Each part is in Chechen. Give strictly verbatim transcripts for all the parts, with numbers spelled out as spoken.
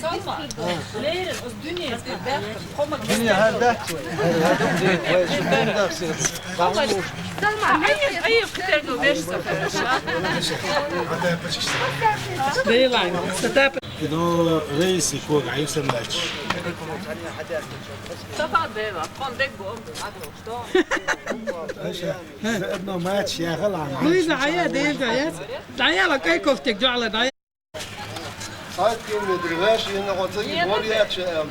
Салма, лерин, оз дунен, бехт, хома. Дуьне хӀара дац вай. Салма, айф, айф, хитер ду, веш са. Дейлан, сатап. Ино рейси ког айса мач. Сапа дева, хон дег бом, а то что? Аша, одно мач, я халан. Луиза, а я, дейлан, я. Да я ла кай кофтек, джуала, да. Сайт километр ваш, я на хоца и гор я че, я на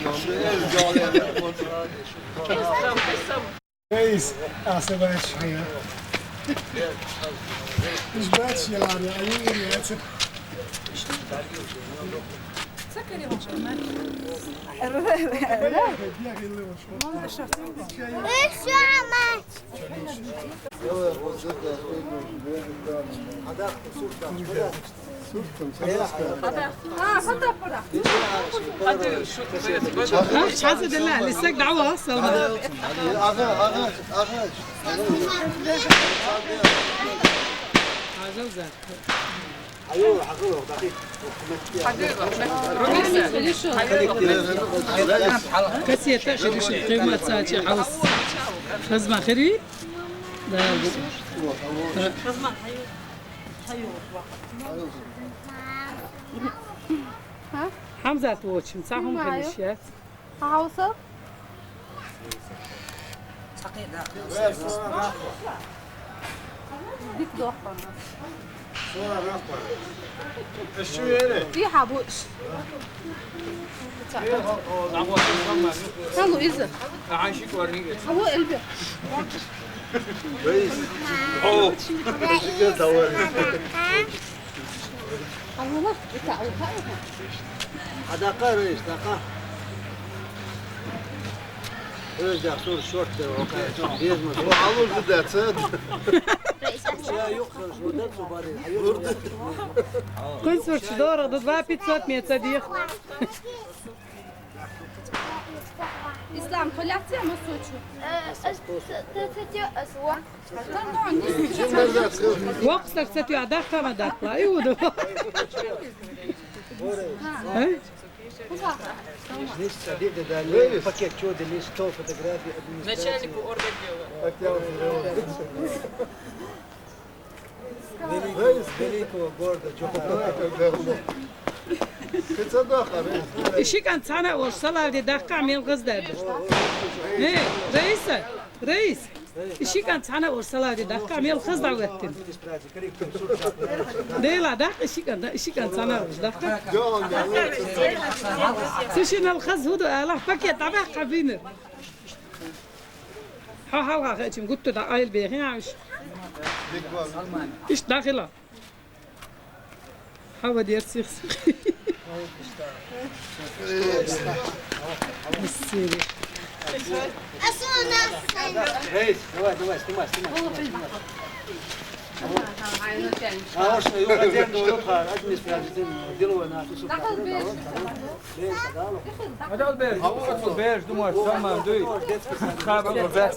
хоца. Рейс, а се баш, а я. Уж баш, я ла, я, я, я, я. Ещё мач. ها، شحال زاد لها؟ لساك دعوة وصل. عجوزة. كسيتة شريش القيمة تساتي حوس. خزمة خيري؟ لا. ها؟ حمزة توتش، مساهم في الاشياء. حوصل؟ ديك دوخة. شو يعني؟ في حبوش. هلو إذا. هو قلبي. كويس. أوه. Adaqa, reis, daqa. Öz yaxşı şort de o kadar. Bezmez. O alır bu da sen. Куьнсурч дорого ду два пятьсот меца дих. Ислам, коллекция ма сочу. Э, э, э, э, э, э, э, Воксар сатуя дахкама дахла, иуду. Э? Лист садит да дали, пакет чё да лист, сто фотографий администрации. Начальнику орган дела. Великого города Джохара. Ишикан цана ош салавди дахка мел гъыздар. Э, Раиса, Раис. Ишикан цана ош салавди дахка мел гъыздар веттин. Дела дахка ишикан, ишикан цана ош дахка. Сишинал хаз худу Аллах пакет абах кабинер. Ха ха ха хачим гутта да айл бехин аш. Иш дахила. Хава дерсих. Миссили. Рейс, давай, давай, снимай, снимай. А вот что, его хотим, ну, администрация, деловой наш, Рейс, да, ну. Адал бер, хава хату бер, думаю, саман дуй. Хаба бер.